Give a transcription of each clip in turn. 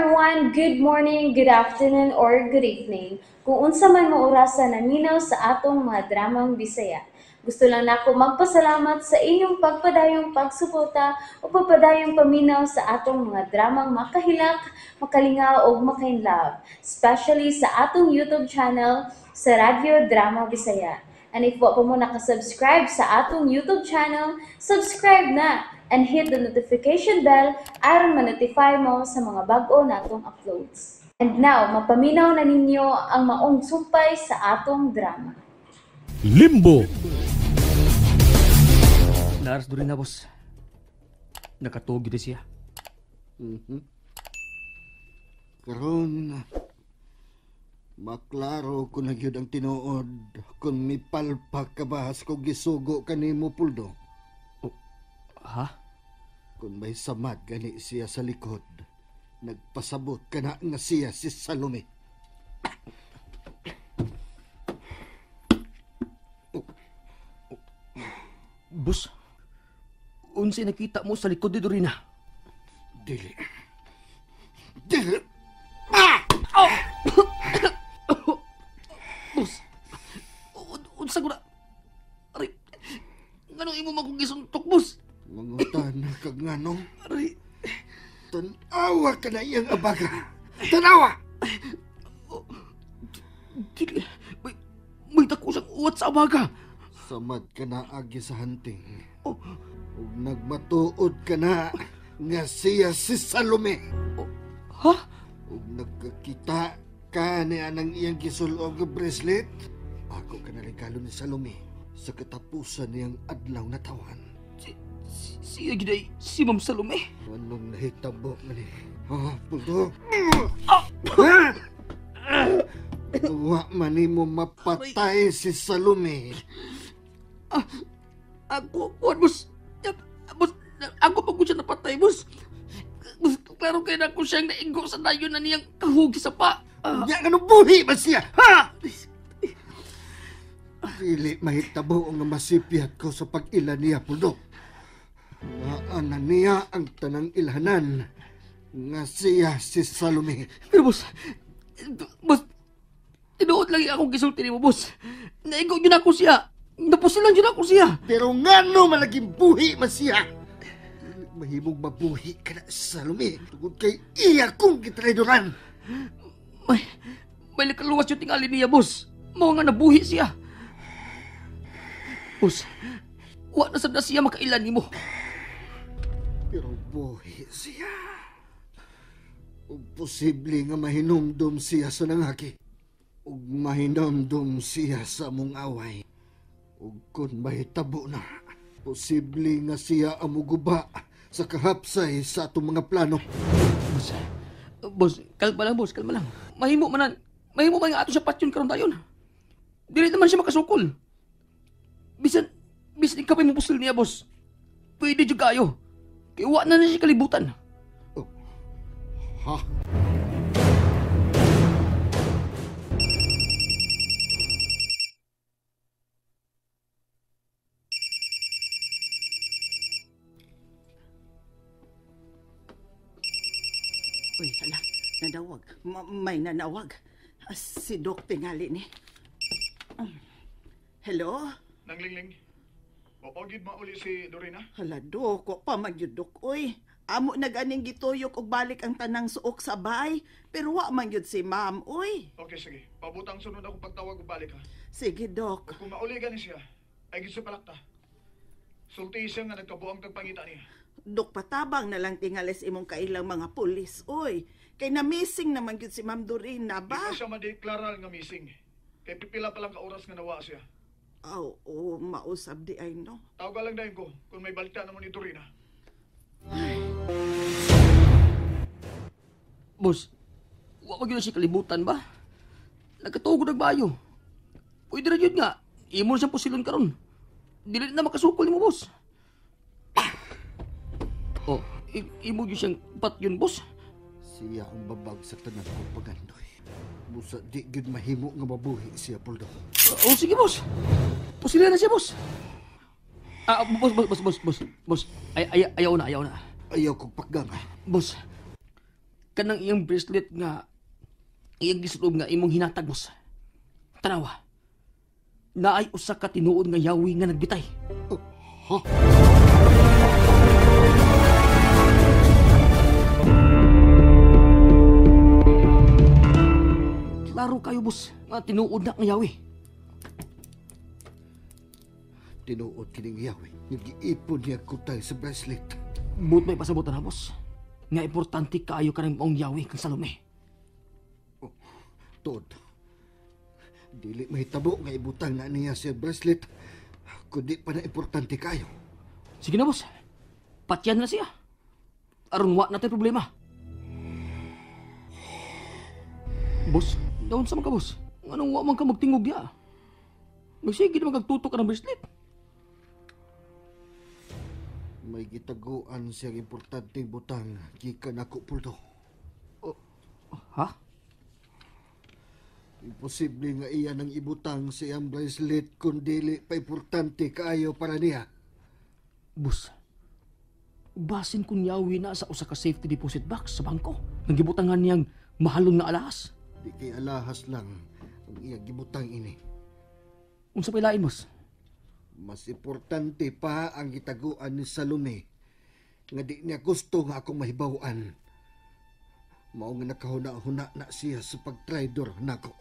everyone! Good morning, good afternoon, or good evening. Kung unsa man mo orasa naminaw sa atong mga dramang Bisaya. Gusto lang nako magpasalamat sa inyong pagpadayong pagsuporta o pagpadayong paminaw sa atong mga dramang makahilak, makalingaw o makainlove, especially sa atong YouTube channel sa Radyo Drama Bisaya. And if wa pa mo nakasubscribe sa atong YouTube channel, subscribe na and hit the notification bell aron ma-notify mo sa mga bag-o natong uploads. And now, mapaminaw na ninyo ang maong sumpay sa atong drama. Limbo. Naras doon na, boss. Nakatog yun siya. Karon, maklaro ko na gyud ang tinuod kung mipalpak ka ba sa kong gisugo kanimo, Puldo. Oh, ha? Kung may samad gani siya sa likod, nagpasabot ka na nga siya si Salome. Boss, unsay nakita mo sa likod ni Dorina? Dili. Dili. Ah! Oh! Boss, unsa ko na? Aray, nganong imo man kong gisuntok, boss? Mangutan kag nganong? Aray. Tanawa ka na iyang abaga. Tanawa! Oh, dili. May dako siyang uwat sa abaga. Samad ka na agi sa hunting. Oh. Ug nagmatuod ka na nga siya si Salome. Oh. Ha? Ug nagkakita ka ni anang iyang gisulog nga bracelet. Ako ka na regalo ni Salome sa katapusan niyang adlaw na tawan. Siya giday si Ma'am Salome. Anong nahitabo man ni? Ha, Puldo? Ah! Ha? Wa man nimo mapatay si Salome. Ah, ako, kuwan, boss. Boss, ako pa ko siya napatay, boss. Boss, klaro kayo na ako siyang naigo sa dayon na niyang kahugi sa pa. Nya, anong buhi ba siya? Ha? Dili mahitabo nga masipyat ko sa pag-ila niya, Puldo. Naa na niya ang tanang ilhanan nga siya si Salome. Pero boss, boss, tinuod lang akong gisulti nimo, boss. Naigo yun ako siya. Napusilan yun ako siya. Pero ngano malaging buhi man siya? Mahimong mabuhi ka na, Salome. Tungod kay iya kong gitraidoran. May nakaluwas yung tingali niya, boss. Mao nga nabuhi siya. Boss, wa na sad na siya makailan nimo. Pero buhi siya. Ug posible nga mahinumdum siya sa nangaki. Ug mahinumdum siya sa among away. Ug kun mahitabo na, posible nga siya ang muguba sa kahapsay sa atong mga plano. Boss, boss, kalma lang, boss, kalma lang. Mahimo man nga ato siya patyon karon dayon. Dili naman siya makasukol. Bisan ikaw pa mo pusil niya, boss. Pwede jud kayo. Kay wa na siya kalibutan. Oh. Ha? Uy, hala, nanawag. May nanawag. Si Doc tingali ni. Hello? Nanglingling. Wapagid mauli si Dorina? Hala, Dok. Wa pa man yun, Dok. Uy, amo na ganing gituyok og balik ang tanang suok sa bay. Pero wa man yun si ma'am, uy. Okay, sige. Pabutang sunod akong pagtawag og balik, ha? Sige, Dok. Ug kung mauli gani siya, ay gid sa palakta. Sulti siya nga nagkabuang tagpangita niya. Dok, patabang na lang tingalis imong kailang mga pulis, uy. Kay na-missing naman yun si Ma'am Dorina, ba? Di pa siya madeklarar nga missing. Kay pipila pa lang ka oras nga nawa siya. Aw, oh, mausab di ay, no? Tawagan lang dayon ko kung may balita naman ni Dorina. Ay. Boss, wa pa gyud siya kalibutan ba? Nagkatugo nagbayo. Pwede ra gyud nga. Imo siyang pusilon karon. Dili na makasukol nimo, boss. Oh, imo gyud siyang patyon, boss. Siya ang babag sa tanan kong pagandoy. Busa di gyud mahimo nga mabuhi siya, Puldo. Oh, sige, boss. Pusila na siya, boss. Ah, boss, boss, boss, boss, boss. Ay, ayaw na, ayaw na. Ayaw kong pakgama. Boss, Kanang iyang bracelet nga iyang gisulob nga imong hinatag, boss. Tanawa. Naay usa ka tinuod nga yawi nga nagbitay. Ha? Klaro kayo, boss, nga tinuod na nga yawi. Tinuod kining yawi. Nagiipon niya kutay sa bracelet. But may pasabutan na, boss. Nga importante kaayo ka ng maong yawi kang Salome. Oh, tuod. Dili mahitabo nga ibutang na niya sa bracelet. Kundi pa na importante kayo. Sige na, boss. Patyan na siya. Aron wa na tayo problema. Boss, daon sa mga boss. Anong wa man ka magtingog ya? Magsige na magtutok ka ng bracelet. May gitaguan siyang importanteng butang gikan ako, Pulto. Oh, ha? Imposible nga iya nang ibutang sa iyang bracelet kung dili pa importante kaayo para niya. Boss, basin kung yawi na sa usa ka safety deposit box sa bangko. Nang gibutangan niyang mahalon nga alahas. Di kay alahas lang ang iyang gibutang ini. Unsa pa ilain, boss? Mas importante pa ang gitaguan ni Salome nga di niya gusto nga akong mahibaw-an. Mao nga nakahuna-huna na siya sa pagtraidor nako.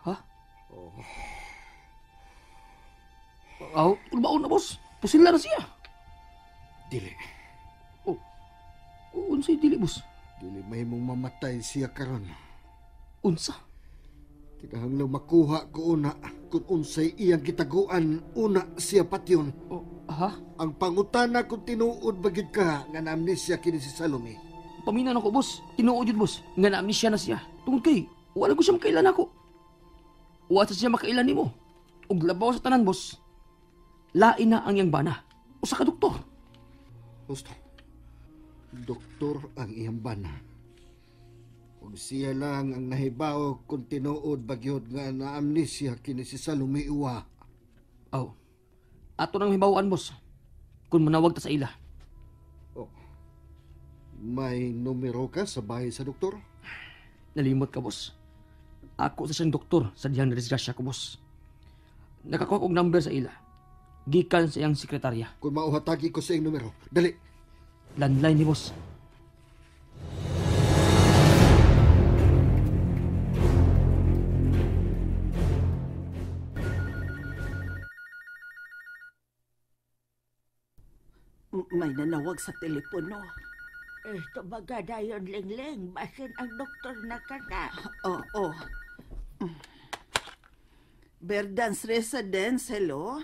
Ha? Oh. Aw, kulbaon na, boss. Pusila na siya. Dili. Oh. Unsay dili, boss? Dili mahimong mamatay siya karon. Unsa? Kinahanglan makuha ko una kung unsay iyang gitaguan una siya patyon. Oh, ha? Ang pangutana kung tinuod ba gyud ka nga na-amnesia kini si Salome. Paminaw nako, boss. Tinuod yun, boss. Nga na-amnesia na siya. Tungod kay, wala ko siya makailan ako. Wala sa siya makailan nimo. Ug labaw sa tanan, boss. Lain na ang iyang bana. Usa ka doktor. Husto. Doktor ang iyang bana. Ug siya lang ang nahibaw kung tinuod ba gyud nga na-amnesia kini si Salome uwa. Aw. Ato nang hibaw-an, boss. Kung manawag ta sa ila. Oh. May numero ka sa bahay sa doktor? Nalimot ka, boss. Ako sa siyang doktor sa dihang nadisgrasya ko, boss. Nakakuha og number sa ila. Gikan sa iyang sekretarya. Kung mauhatagi ko sa iyang numero, dali. Landline ni boss. May nanawag sa telepono. Eh, tumaga dayon, Ling-Ling. Basin ang doktor na kana. Oo. Oh, oh. Verdance Residence, hello?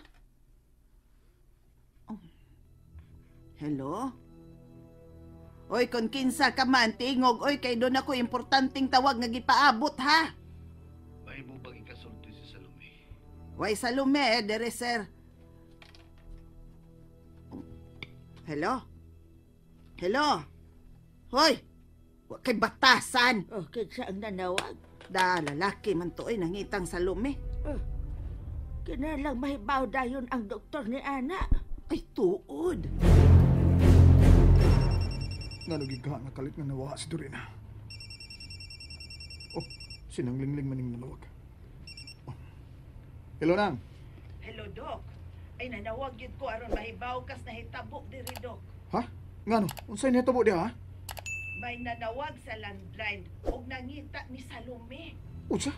Oh. Hello? Oy, kung kinsa ka man, tingog. Oy, kay doon ako importanteng tawag nga gipaabot, ha? May mo bang ikasulti si Salome? Way, Salome, eh, dere, sir. Hello? Hello? Hoy! Wa kay batasan! Oh, kinsa ang nanawag? Da, lalaki man to, oy, nangitang Salome. Oh, kinalang mahibaw dayon ang doktor ni Ana. Ay, tuod. Nalugig ka, nakalit nga nawa si Dorina. Oh, sinanglingling maning nanawag. Oh. Hello, Nang. Hello, Doc. Ay, nanawag yun ko aron mahibaw kas nahitabo diri, Doc. Ha? Ngano? Unsay nahitabo diha, ha? May nanawag sa landline og nangita ni Salome. Unsa?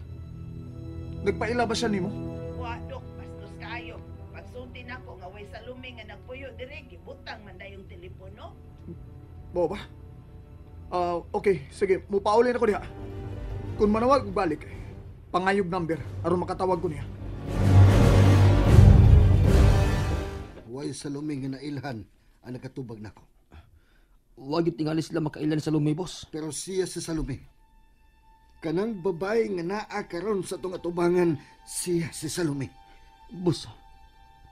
Nagpaila ba siya nimo? Wa, Doc. Bastos kaayo. Pagsulti nako nga way Salome nga nagpuyo diri, gibutang man dayong telepono. Bao ba? Okay, sige. Mupaulin ako diha. Kung manawag, balik. Pangayog number aron makatawag ko niya. Way Salome nga nailhan ang nakatubag nako. Wag yung tingali sila makailan sa Salome, boss. Pero siya si Salome. Kanang babae nga naa karon sa itong atubangan, siya si Salome. Boss,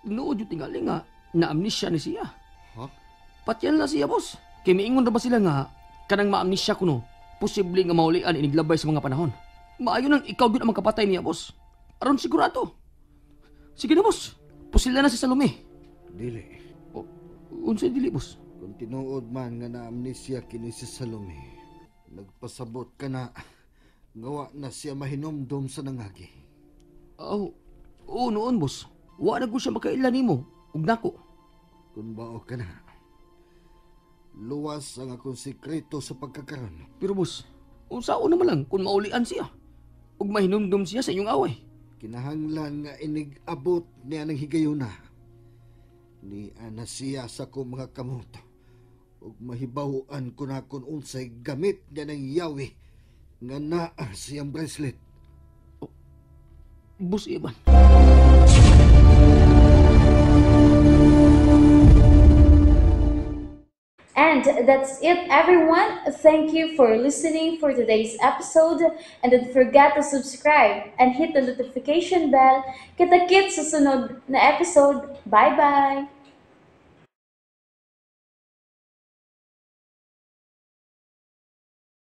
tinuod yung tingali nga na-amnesia ni siya. Ha? Patyan na siya, boss. Kay miingon na ba sila nga kanang ma-amnesia kuno, posible nga maulian iniglabay sa mga panahon. Maayo nang ikaw gyud ang makapatay niya, boss. Aron sigurado. Sige na, boss. Pusila na si Salome. Dili. O, unsay dili, boss? Kung tinuod man nga na-amnesia kini si Salome, Nagpasabot ka na nga wa na siya mahinumdom sa nangagi. Aw, oo noon, boss. Wa na ko siya makaila nimo ug nako. Kung bao ka na, luwas ang akong sikreto sa pagkakaron. Pero boss, unsaon naman lang kung maulian siya ug mahinumdum siya sa inyong away. Kinahanglan nga inig-abot niya ng higayuna. Ni ana siya sa akong mga kamot. Ug mahibaw-an ko na kung unsay gamit niya ng yawi nga naa siyang bracelet. Boss Ivan. And that's it, everyone. Thank you for listening for today's episode. And don't forget to subscribe and hit the notification bell. Kita-kits sa sunod na episode. Bye-bye!